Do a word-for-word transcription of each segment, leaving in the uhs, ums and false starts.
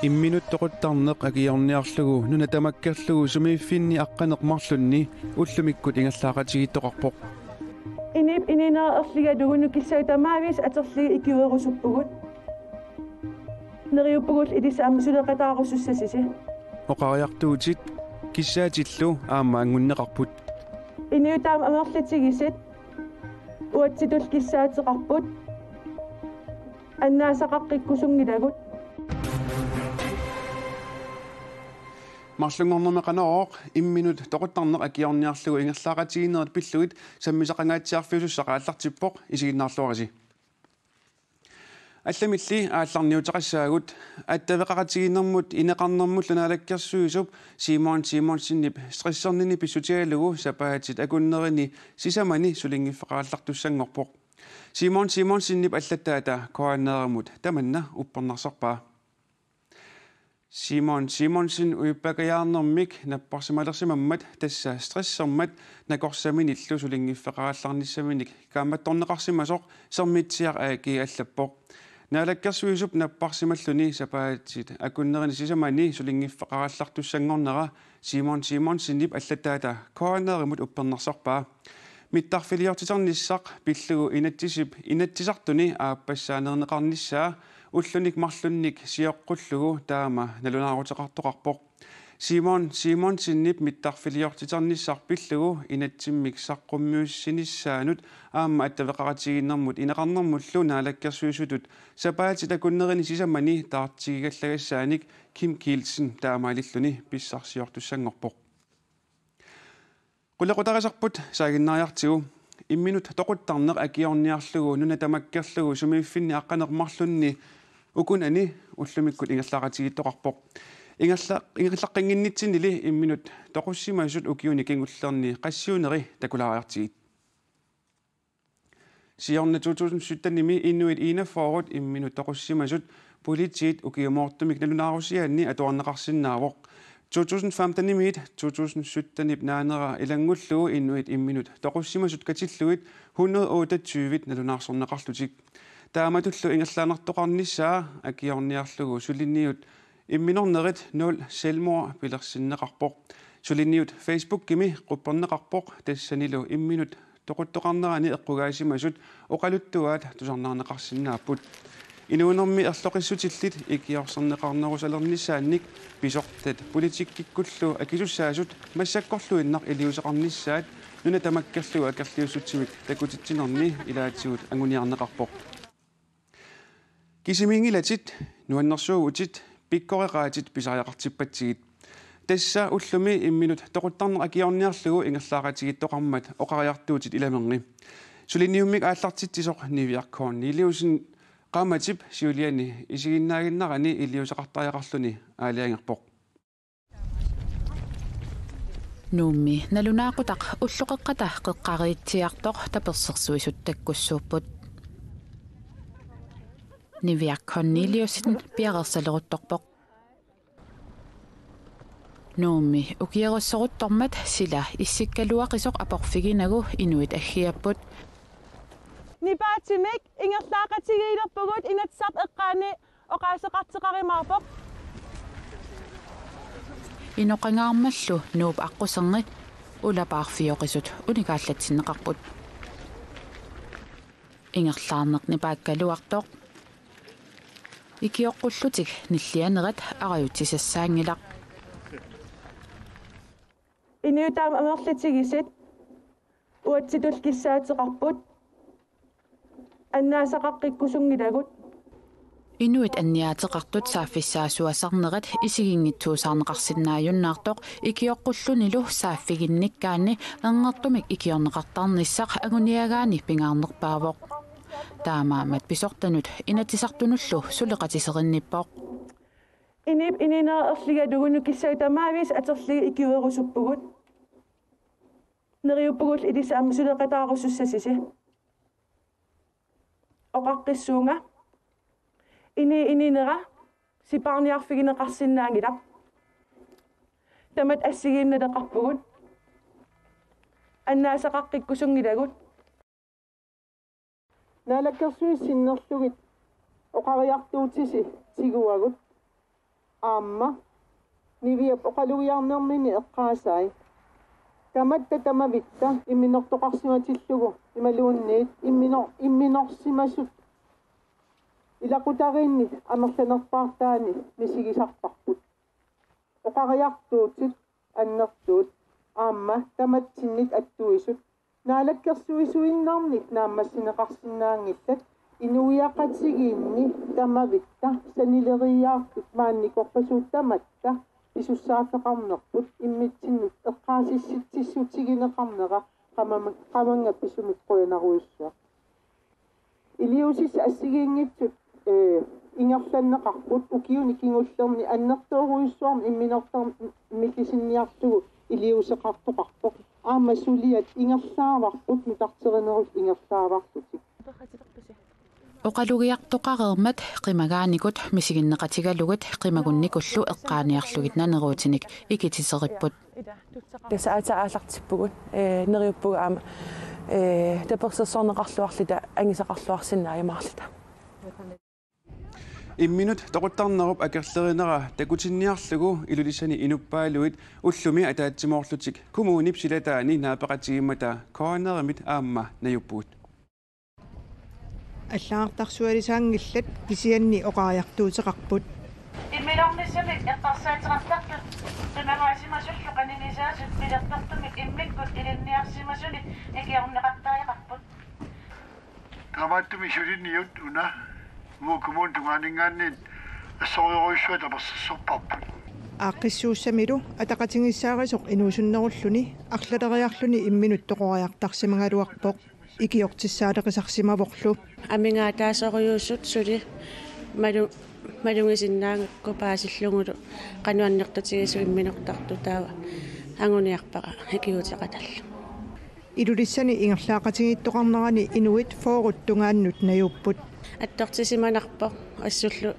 Imminut toquttarneq akiorniarlugu nuna tamakkerlugu sumiiffinni aqqaneq-marlunni ullumikkut ingerlaaqatigiittoqarpoq. Inip ininera erligalugu nukissagut tamaavisa atorlugit ikiuerusuppugut. Neriuppugullu ilissi aamma suleqataarusussasisi. Oqariartuutit kissaatillu aamma anngunneqarput. Inuit taama amerlatigisut uatsitut kissaateqarput. Annaasaqaqqikkusunngilagut. Marlunngornermi Qanorooq imminut toquttarneq akiorniarlugu ingerlaaqatigiinnerit pillugit sammisaqangaatsiarfiusussaq aallartippoq, isiginnaarluarisi. Allamilli aallarniuteqassaagut. Attaveqaqatigiinnermut ineqarnermullu naalakkersuisup Simon Simonsenip stressernini pissutigalugu sapaatit akunnerini sisamani sulinngiffeqarallartussanngorpoq. Simon Simonsenip allattaata K N R-imut tamanna uppernarsarpaa. Simon Simonsen uippakajaarnermik napparsimalersimammat tassa stressermat nakorsaminillu sulinngiffeqarallarnissaminik kaammattorneqarsimasoq Sermitsiaq A G allappoq. Naalakkersuisup napparsimalluni sapaatit akunnerini sisamani sulinngiffeqarallartussanngornera Simon Simonsenip allattaata K N R-imut uppernarsarpaa. Mittarfiliortiternissaq pillugu inatsisip inatsisartuni aappassaaneerneqarnissaa ullunik marlunnik sioqqullugu taama nalunaaruteqartoqarpoq. Simon Simonsenip mittarfiliortiternissaq pillugu inatsimmik saqqummiussinissaanut aamma attaveqaqatigiinnermut ineqarnermullu naalakkersuisutut sapaatit akunnerini sisamani taartigigallagassaanik Kim Kielsen taamaalilluni pissarsiortussanngorpoq. Qulequtarisarput saaginnariartigu. Imminut toquttarneq akiorniarlugu nuna tamakkerlugu sumiiffinni aqqaneq-marlunni ukunani ullumikkut ingerlaaqatigiittoqarpoq. Ingerla-, ingerlaqqinnginnitsinnili imminut toqussimasut ukiuni kingullerni qassiuneri takulaariartigit. Siorna to tusind sytten-imi inuit enogfyrre imminut toqussimasut politiit ukiumoortumik nalunaarusiaanni atuarneqarsinnaavoq. To tusind femten-imiit to tusind sytten-ip naanera ilanngullugu inuit imminut toqussimasut katillugit hundrede otteogtyve nalunaarsorneqarlutik. Taamatullu ingerlaannartoqarnissaa akiorniarlugu suliniut imminornerit nul selvmord pilersinneqarpoq. Suliniut Facebookimi qupperneqarpoq, tassanilu imminut toquttoqarnerani eqqugaasimasut oqaluttuaat tusarnaarneqarsinnaapput. Inuunermi erloqissutillit ikiorserneqarnerusalernissaannik pisortat politikkikkullu akisussaasut massakkorluinnaq iliuuseqarnissaat nuna tamakkerlugu akerliussutsimik takutitsinerni ilaatigut anguniarneqarpoq. Kisimiinngilatit, nuannersuuvutit, pikkoreqaatit pisariaqartippatsigit. Tassa ullumi imminut toquttarneq akiorniarlugu ingerlaaqatigiittoqarmat oqariartuutit ilamerni. Suliniummik aallartitsisoq Niviaq Korneliussen qaammatip siuliani isiginnaaginnarani iliuuseqartariaqarluni aalajangerpoq. Nuummi nalunaaqutaq ulloqeqqata qeqqariitsiartoq tapersersuisut takkussuupput. Niviaq Korneliussen piareersaleruttorpoq. Nuummi ukiorissoruttormat sila issikkaluaqisoq aporfiginagu inuit aggiapput. Nipaatimik ingerlaaqatigiilerpugut Inatsisartut eqqaanni oqaaseqartoqarumaarpoq. Inoqangaarmallu Nuup aqquserni ulapaarfioqisut unikaallatsinneqarput. Ingerlaarneq nipaakkaluartoq. Ikioqqullutik nillianerat arajutsisassaanngilaq. Inuit taama amerlatigisut uatsitut kissaateqarput. Annaasaqaqqikkusunngilagut. Inuit anniaateqartut saaffissaasuasarnerat isiginngitsuusaarneqarsinnaajunnaartoq ikioqqullunilu saaffiginnikkaanni angertumik ikiorneqartarnissaq anguniagaanni pingaarnerpaavoq. Taamaammat pisortanut Inatsisartunullu suleqatiserinnippoq. Inip ininera erligalugu nukissagut tamaavisa atorlugit ikiuerusuppugut. Neriuppugullu ilissi aamma suleqataarusussasisi. Oqaqqissuunga. Inip ininera sipaarniarfigineqarsinnaanngilaq. Tamatta assigiinnaleqarpugut. Annaasaqaqqikkusunngilagut. Naalakkersuisut sinnerlugit oqariartuutisi tiguagut aamma Niviap oqalugiarnermini eqqaasai tamatta tamavitta imminortoqarsimatillugu imaluunniit imminor-, imminorsimasut ilaqutariinni amerlanerpaartaani misigisarparput. Oqariartuutit annertuut aamma tamatsinnit attuisut naalakkersuisuinnarnik naammassineqarsinnaanngillat inuiaqatigiinni tamavitta sanileriiaartut maaniikkorpassuit tamatta pisussaaffeqarnerput immitsinnut eqqaasitsissutigineqarnera qamam-, qamannga pisumik qujanarujussuaq. Iliuusissat assigiinngitsut, ee, ingerlanneqarput ukiuni kingullerni annertoorujussuarmik imminortarmik millisinniarlugu iliuuseqartoqarpoq. Aamma suliat ingerlaavarput nutarterinerullutik ingerlaavarlutik. Oqalugiartoqareermat qimagaanikut misiginneqatigalugit qimagunnikullu eqqaaniarlugit naneruutinik ikititeripput. Tassa aatsaat aallartippugut, ee, neriuppugut aamma, ee, tapersersorneqarluarluta angisaqarluarsinnaajumaarluta. Imminut toquttarnerup akerlerinera takutinniarlugu Ilulissani inuppaaluit ullumi ataatsimoorlutik kommunip silataani naapeqatigiimmata K N R-imit aamma najuppugut. Allagartarsualisaanngillat kisianni oqariartuuteqarput. Imminornissaminnut eqqarsaateqartartut qimaagaasimasullu qaninisaasut pilertortumik immikkut ilinniarsimasuni ikiorneqartariaqarput. Taamaattumik suliniut una Nuuk Kommunip tungaaninngaanniit assorujussuaq tapersersorparput. Aaqqissuussamilu ataqatigiissaarisoq inuusunnerulluni arlaleriarluni imminut toqoriartarsimagaluarpoq. Ikiortissaaleqisarsimavorlu. Amigaataasorujussuit suli malu-, malugisinnaagakku paasillugulu qanoq annertutigisut imminortartut taava anguniarpara ikiuuteqatallu. Ilulissani ingerlaaqatigiittoqarnerani inuit fyrret tungaannut najuupput. Attortisimanarpoq assullu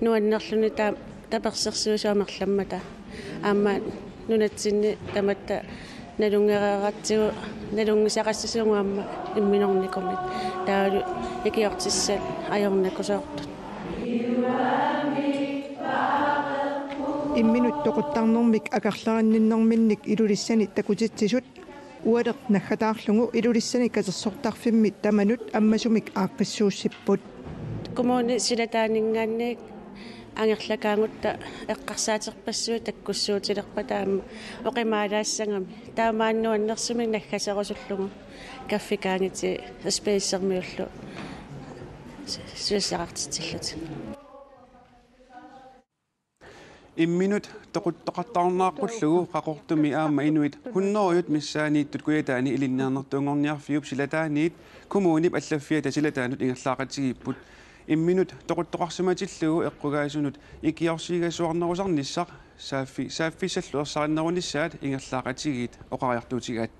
nuannerluni taa-, tapersersuisut amerlammata. Aamma nunatsinni tamatta nalunngereeratsigu nalunngisaqassasugut aamma imminornikumik. Taavalu ikiortissat ajornakusoortut. Imminut toquttarnermik akerlerinninnerminnik Ilulissani takutitsisut ualeq naggataarlugu Ilulissani katersortarfimmi tamanut ammasumik aaqqissuussipput. Kommunip silataaninngaanniit angerlakaagutta eqqarsaaterpassuit takkussuutilerpata aamma oqimaalaassagami. Taamaannuannersumik naggaserusullugu kaffikaangitit S P S-ermiullu susassaqartitsillutik. Imminut toquttoqartarnaaqqullugu Qaqortumi aamma inuit hundredeut missaanniittut Kujataani Ilinniarnertuunngorniarfiup silataaniit kommunip allaffiata silataanut ingerlaaqatigiipput. Imminut toquttoqarsimatillugu eqqugaasunut ikiorsigasuarnerusarnissaq saaffi-, saaffissallu ersarinnerunissaat ingerlaaqatigiit oqariartuutigaat.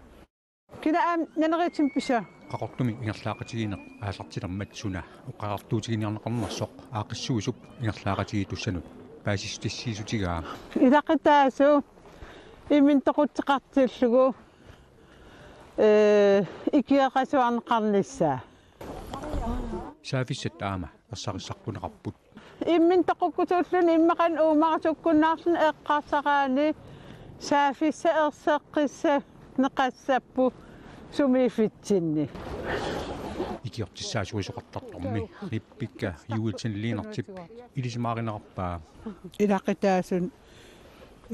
Kina aamma naneriutsimik pisia? Qaqortumi ingerlaaqatigiinneq aallartilermat suna oqariartuutiginiarneqarnersoq aaqqissuisup ingerlaaqatigiittussanut paasissutissiissutigaa. Ilaqutaasut imminut toquttoqartillugu, ee, ikioqasuarneqarnissaa. Saaffissat aamma ersarissartuneqarput. Imminut toqukkusuulluni immaqa uummarisukkunnaarluni eqqarsaraanni saaffissat erseqqissaneqassapput sumiiffitsinni. Ikiortissaasorisoqartartormi Rebekka Joelsen Lennartip ilisimaarinerarpaa. Ilaqutaasut,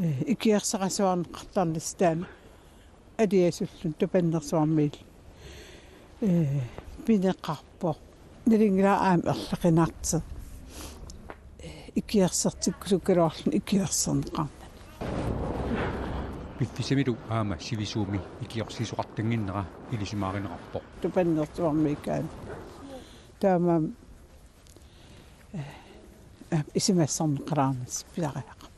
ee, ikiorserasuarneqartarnissaq taanna aliasulluni tupannersuarmiit, ee, pineqarpoq. Nalunngilara aamma erloqinartoq. Ee, ikiorsertikkusukkaluarluni ikiorserneqarnani. Piffissamilu aamma sivisuumi ikiorsiisoqartannginnera ilisimaarineqarpoq. Tupannersuarmiit aamma. Taamaammat, ee, aamma isumassarneqalaarnissaq pisariaqar-,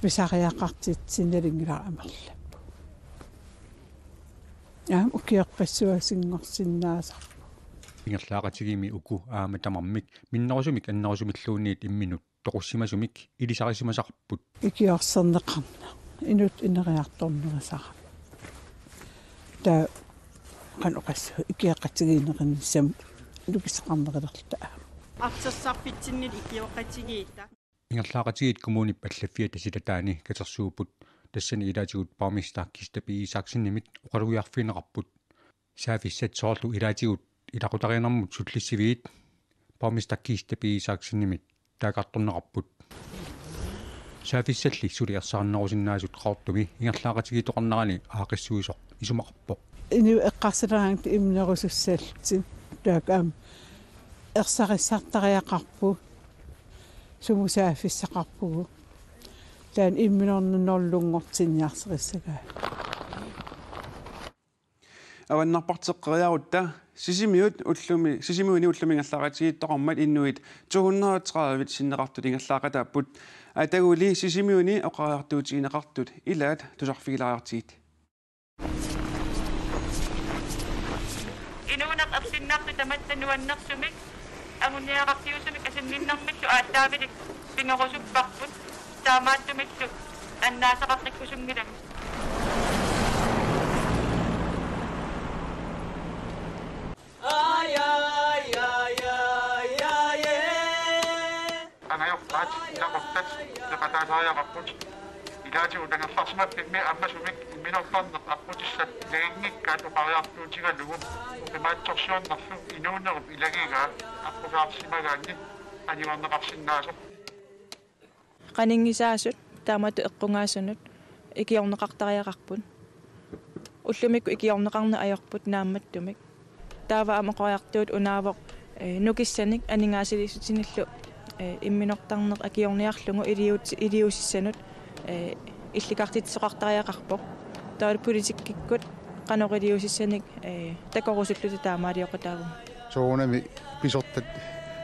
pisariaqartitsineq nalunngilara amerlappoq. Aamma ukiorpassuarni sinngorsinnaasarpoq. Ingerlaaqatigiimmi uku aamma tamarmik minnerusumik annerusumilluunniit imminut toqussimasumik ilisarisimasarput. Ikiorserneqarneq. Inuttut ineriartornerusarami. Taava qanoq oqassaanga ikioqatigiinneqarnissamut Nukissaqarnerulerluta. Artorsarfitsinnit ikioqatigiitta. Ingerlaaqatigiit kommunip allaffiata silataani katersuupput, tassani ilaatigut borgmester Kirsten B. Isaksenimit oqalugiarfigineqarput. Saaffissat soorlu ilaatigut ilaqutariinnermut sullissiviit borgmester Kirsten B. Isaksenimit taakkartorneqarput. Saaffissalli suli ersarinnerusinnaasut Qaqortumi ingerlaaqatigiittoqarnerani aaqqissuisoq isumaqarpoq. Inuit eqqarsalerangata imminerusussallutik taakku aamma ersarissartariaqarput, sumut saaffissaqarpugut. Taanna imminornerulluunngortinniarsarissagaa. Avannarparteqqeriarutta Sisimiut ullumi, Sisimiuni ullumi ingerlaaqatigiittoqarmat inuit to hundrede og tredive sinneqartut ingerlaaqataapput. Ataguli Sisimiuni oqariartuutigineqartut ilaat tusarfigilaariartigit. Inuuneq ersinnartoq tamatta nuannersumik anguniagaqarfiusumik asanninnermillu aallaavilik pigerusupparput, taamaattumillu annaasaqartikkusunngilami. Angajortaat ilaquttat peqataasariaqarput. Ilaatigut angerlarsimaffimmit ammasumik imminortarneq aqqutissat ilaginngikkaat oqariartuutigalugu oqimaatsorsiornerlu inuunerup ilagigaa aqqusaarsimagaanni aniorneqarsinnaasoq. Qaninngisaasut taamatut eqqugaasunut ikiorneqartariaqarput. Ullumikkut ikiorneqarneq ajorput naammattumik. Taava aamma oqariartuut unaavoq, eh, nukissanik aningaasaliissutinillu, eh, imminortarneq akiorniarlugu iliut-, iliuusissanut, eh, illikartitsisoqartariaqarpoq. Taava politikkikkut qanoq iliuusissanik, eh, takorusulluta taamaalioqataavunga. Soorunami pisortat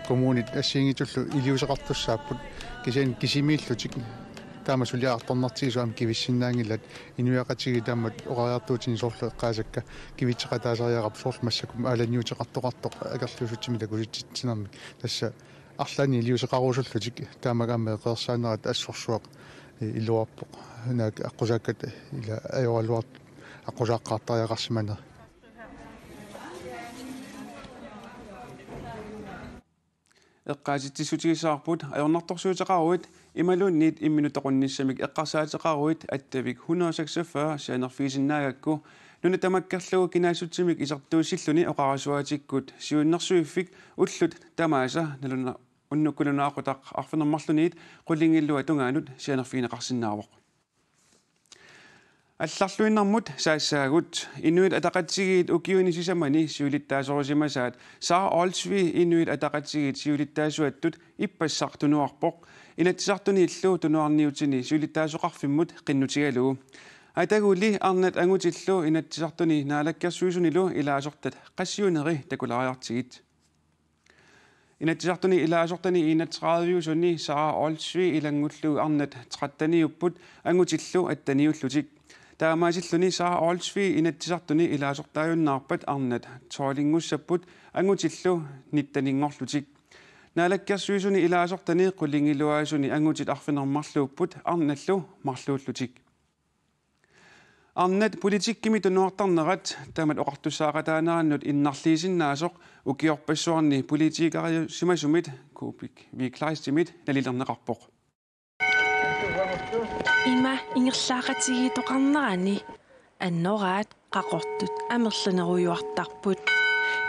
kommunit assigiinngitsullu iliuuseqartussaapput, kisianni kisimiillutik taama suliartornartigisut aamma kivissinnaanngilaat, inuiaqatigiit taamatut oqariartuutinik soorlu eqqaasakka kivitseqataasariaqarput, soorlu massakkut aalajangiuteqartoqartoq akerliussutsimik takusitsinermik. Tassa arlaannik iliuuseqarusullutik taamaammat eqeersaanerat assorsuaq iluarpoq. Naak aqqusaakkat ila ajoraluartut aqqusaaqqaartariaqarsimanerat. Eqqaasitsissutigissavarput ajornartorsiuteqaruit imaluunniit imminut toqunnissamik eqqarsaateqaruit Attavik hundrede og seksogfyrre sianerfigisinnaagakku nuna tamakkerlugu kinaassutsimik isertuussilluni oqarasuaatikkut siunnersuiffik ullut tamaasa naluna-, unnukkalunaaqutaq arfineq-marluniit qulingiluat tungaanut sianerfigineqarsinnaavoq. Allarluinnarmut saassaagut. Inuit Ataqatigiit ukiuni sisamani siulittaasorisimasaat Sara Olsvig Inuit Ataqatigiit siulittaasuattut ippassaq tunuarpoq, Inatsisartuniillu tunuarniutini siulittaasoqarfimmut qinnutigalugu. Ataguli arnat angutillu Inatsisartuni Naalakkersuisunilu ilaasortat qassiuneri takulaariartigit. Inatsisartuni ilaasortani enogtredive-usuni Sara Olsvig ilanngullugu arnat tretteniupput angutillu atteniullutik. Taamaasilluni Sara Olsvig Inatsisartuni ilaasortaajunnaarpat arnat tolvinngussapput angutillu nitteninngorlutik. Naalakkersuisuni ilaasortani qulingiluaasuni angutit arfineq-marluupput arnallu marluullutik. Arnat politikkimi tunuartarnerat tamat oqartussaaqataanerannut innarliisinnaasoq ukiorpassuarni politikeriusimasumit Kuupik V. Kleistimit nalilerneqarpoq. Ima ingerlaaqatigiittoqarnerani annoraat Qaqortut amerlanerujuartarput.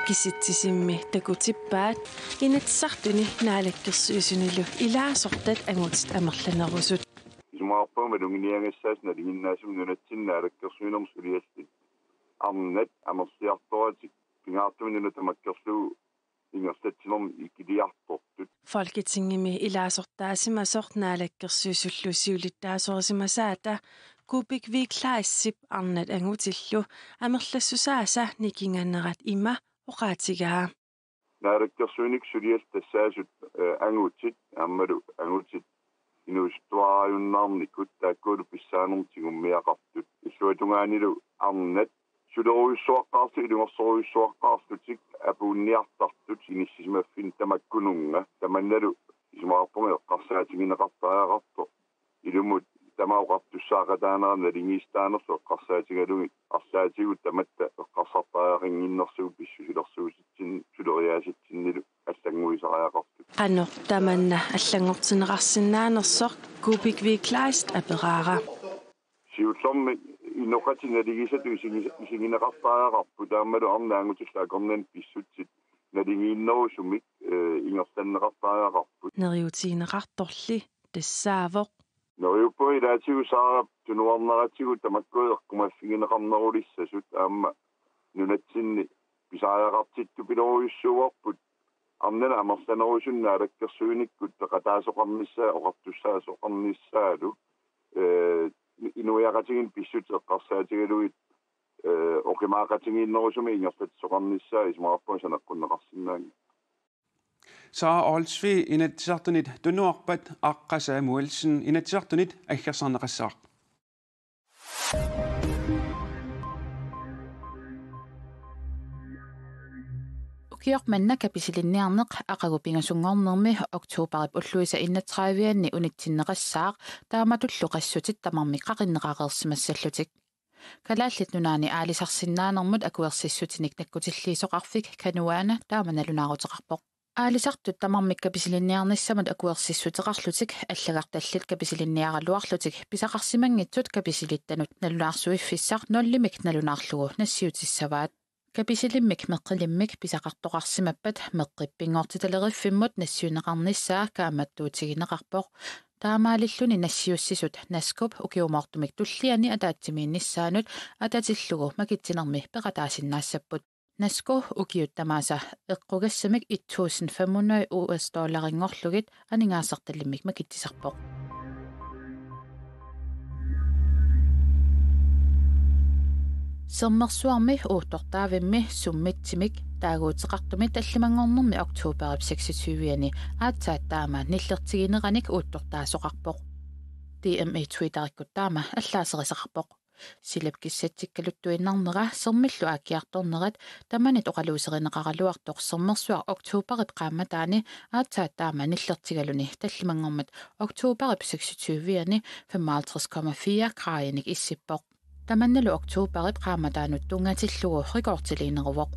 Kisitsisimmi takutippaat Inatsisartuni Naalakkersuisunilu ilaasortat angutit amerlanerusut. Isumaqarpunga maluginiagassaasut nalinginnaasumik nunatsinni naalakkersuinermut suliallit arnat amerliartoratik pingaartumik nuna tamakkerlugu ingerlatsinermik ikiliartortut. Folketingimi ilaasortaasimasoq Naalakkersuisullu siulittaasorisimasaata Kuupik V. Kleistip arnat angutillu amerlassusaasa nikinganerat ima oqaatigaa. Naalakkersuinikkut suliat tassaasut, eh, angutit, aammalu angutit inuusuttuarajunnaarnikut taakkulu pissaanermut tigummiaqartut. Illuatungaanilu arnat sulerujussuaqqaarlutik ilungersorujussuaqqaarlutik apuunniartartut inissisimaffinni tamakkununnga tamannalu isumaqarpunga eqqarsaatigineqartariaqartoq. Ilumut tamaat oqartussaaqataanerannut naligiissitaanerlu eqqarsaatigalugit arlaatigut tamatta eqqarsartariaqannginnersugut pissusilersuutitsinni suleriaasitsinni. Qanoq tamanna allanngortinneqarsinnaanersoq Kuupik V. Kleist aperaara. Siullermik inoqatit naligisatut isigis-, isigineqartariaqarput, taamalu arnat angutillit akornanni pissutsit naligiinnerusumik, eh, ingerlanneqartariaqarput. Neriuutigineqartorli tassaavoq. Neriuppunga ilaatigut saarap tunuarneratigut tamakku eqqumaffigineqarnerulissasut aamma nunatsinni pisariaqartittupilorujussuuarput arnanut amerlanerusunik naalakkersuinikkut peqataasoqarnissaa oqartussaasoqarnissaalu, eh, inuiaqatigiinni pissutsit eqqarsaatigalugit, eh, oqimaaqatigiinnerusumik ingerlatsisoqarnissaa isumaqarpunga saneqqunneqarsinnaanngilaq. Sara Olsvig Inatsisartunit tunuarpat Aqqa Samuelsen Inatsisartunit aggersarneqassaaq. Ukioq manna kapisilinniarneq aqagu pingasunngornermi oktobarip ulluisa enogtredive-anni unitsinneqassaaq, taamatullu qassutit tamarmik qaqinneqareersimassallutik. Kalaallit Nunaanni aalisarsinnaanermut akuersissutinik nakkutilliisoqarfik Kanuana taama nalunaaruteqarpoq. Aalisartut tamarmik kapisilinniarnissamut akuersissuteqarlutik allagartallit kapisilinniaraluarlutik pisaqarsimanngitsut kapisilittanut nalunaarsuiffissaq nullimik nalunaarlugu nassiutissavaat. Kapisilimmik meqqilimmik pisaqartoqarsimappat meqqip pinngortitaleriffimmut nassiunneqarnissaa kaammattuutigineqarpoq. Taamaalilluni nassiussisut NASCO-p ukiumoortumik tulliani ataatsimiinnissaanut atatillugu makitsinermi peqataasinnaassapput. NASCO ukiut tamaasa eqqugassamik et tusind fem hundrede U S dollarinngorlugit aningaasartalimmik makitsisarpoq. Sermersuarmi uuttortaavimmi summitsimik taaguuteqartumi tallimanngornermi oktobarip seksogtyve-ani aatsaat taama nillertigineranik uuttortaasoqarpoq. D M E Twitterikkut taama allaaserisaqarpoq. Silap kissatsikkaluttuinnarnera sermillu aakkiartornerat tamanit oqaluuserineqaraluartoq sermersuaq oktobarip qaammataani aatsaat taama nillertigaluni tallimanngormat oktobarip seksogtyve-ani femoghalvtreds komma fire graadinik issippoq. Tamannalu oktobarip qaammataanut tunngatillugu rekordiliineruvoq.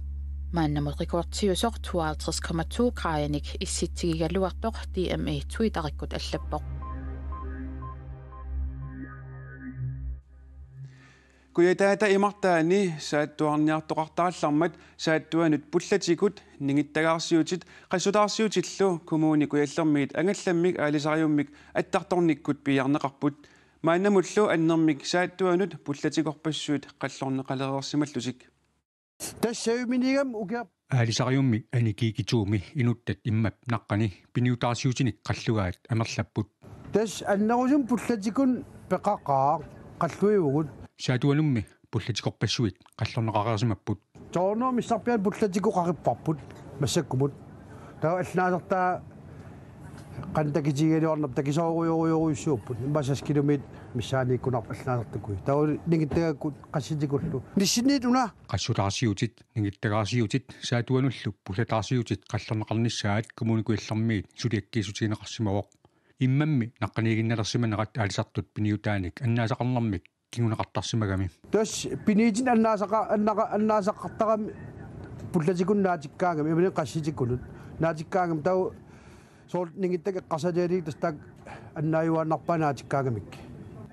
Maannamut rekordiusoq tooghalvtreds komma to graadinik issitsigigaluartoq D M E Twitterikkut allappoq. Kujataata imartaani saattuarniartoqartarallarmat saattuanut pullatikut ningittagaarsiutit qassutaarsiutillu Kommune Kujallermiit angallammik aalisariummik attartornikkut piiarneqarput. Maannamullu annermik saattuanut pullatikorpassuit qallorneqalereersimallutik. Tassa sajuminigami ukiaq. Aalisariummi Anni Kiikituumi inuttat immap naqqani piniutaarsiutinik qallugaat amerlapput. Tassa annerusumik pullatikut peqaqaaq, qalluivugut. Saatuanummi pullatikorpassuit qallorneqareersimapput. Soorunami missarpiaani pullatikut qaqipparput massakkumut. Taava allannaasartaa qanoq takitigigaluarnerput takisoorujorujorujussuupput. Immaqa seks kilometer missaaniikkunarpoq allannaasartakui. Taava ningittagaakkut qassitikullu. Nissinniit una. Qassutaarsiutit, ningittagaarsiutit, saatuanullu pullataarsiutit qallorneqarnissaat Kommune Kujallermiit suliakkiissutigineqarsimavoq. Immammi naqqaniiginnalersimanerat aalisartut piniutaanik annaasaqarnermik kinguneqartarsimagami. Tassa piniutinik annaasaqa-, annaqa-, annaasaqartarami pullatikut naatikkaangami, imaluunniit qassitikullu naatikkaangami, taava soorlu ningittakkat eqqarsalialerikka tassa taakku annaajuaannarpaat naatikkaangamik.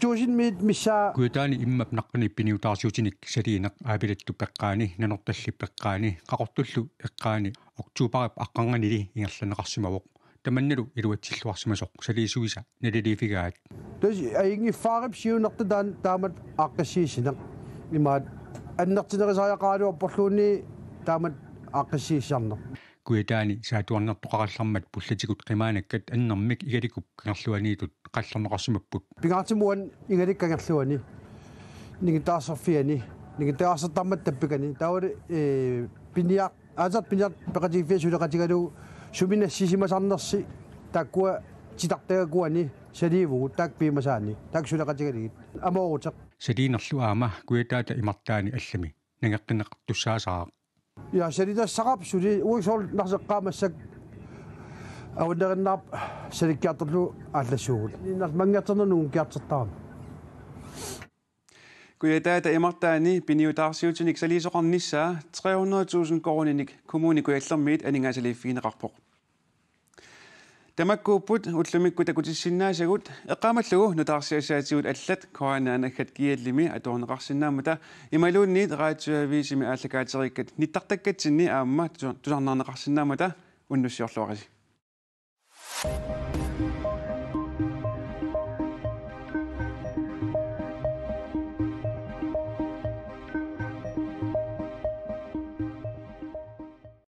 Tuusinmiit missaa. Kujataani immap naqqani piniutaarsiutinik saliineq Aapilattup eqqaani, Nanortallip eqqaani, Qaqortullu eqqaani oktobarip aqqarnganili ingerlanneqarsimavoq. Tamannalu iluatsilluarsimasoq saliisuisa naliliiffigaat. Tassa ajunngiffaarup siunertaq taan-, taamatut aaqqissiissineq. Imaattoq annertunerisariaqaraluarporluunniit taamatut aaqqissiissisarneq. Kujataani saattuarniartoqarallarmat pullatikut qimaanakkat annermik Igalikup kangerluaniittut qallorneqarsimapput. Pingaartumik uani Igalikup kangerluani, ningittagaarserfiani, ningittagaarsertarmata tappikani, taavalu, ee, piniar-, aalisartut piniartut peqatigiiffiat suleqatigalugu sumi nassisimasarnersi taakkua titartagakkit uani saliivugut taakku piumasaanni, taakku suleqatigalugit. Amooruteq. Saliinerlu aamma Kujataata imartaani allami nangeqqinneqartussaassaaq. Ja, salittassaqarpoq suli, uagut soorlu Narsap eqqaani massakkut avannerinnaarpoq salikkiartorlugu aallassuugut. Nars manngerterneq nungukiartortarami. Kujataata imartaani piniutaarsiutinik saliisoqarnissaa tre hundrede tusind koruuninik Kommune Kujallermiit aningaasaliiffigineqarpoq. Tamakkuupput ullumikkut takutissinnaasagut, eqqaamallugu nutaarsiassaatigut allat K N R naggat G L-imi atuarneqarsinnaammata imaluunniit radioavisimi aallakaatereerikkat nittartakkatsinni aamma tusa-, tusarnaarneqarsinnaammata unnussiorluarisi.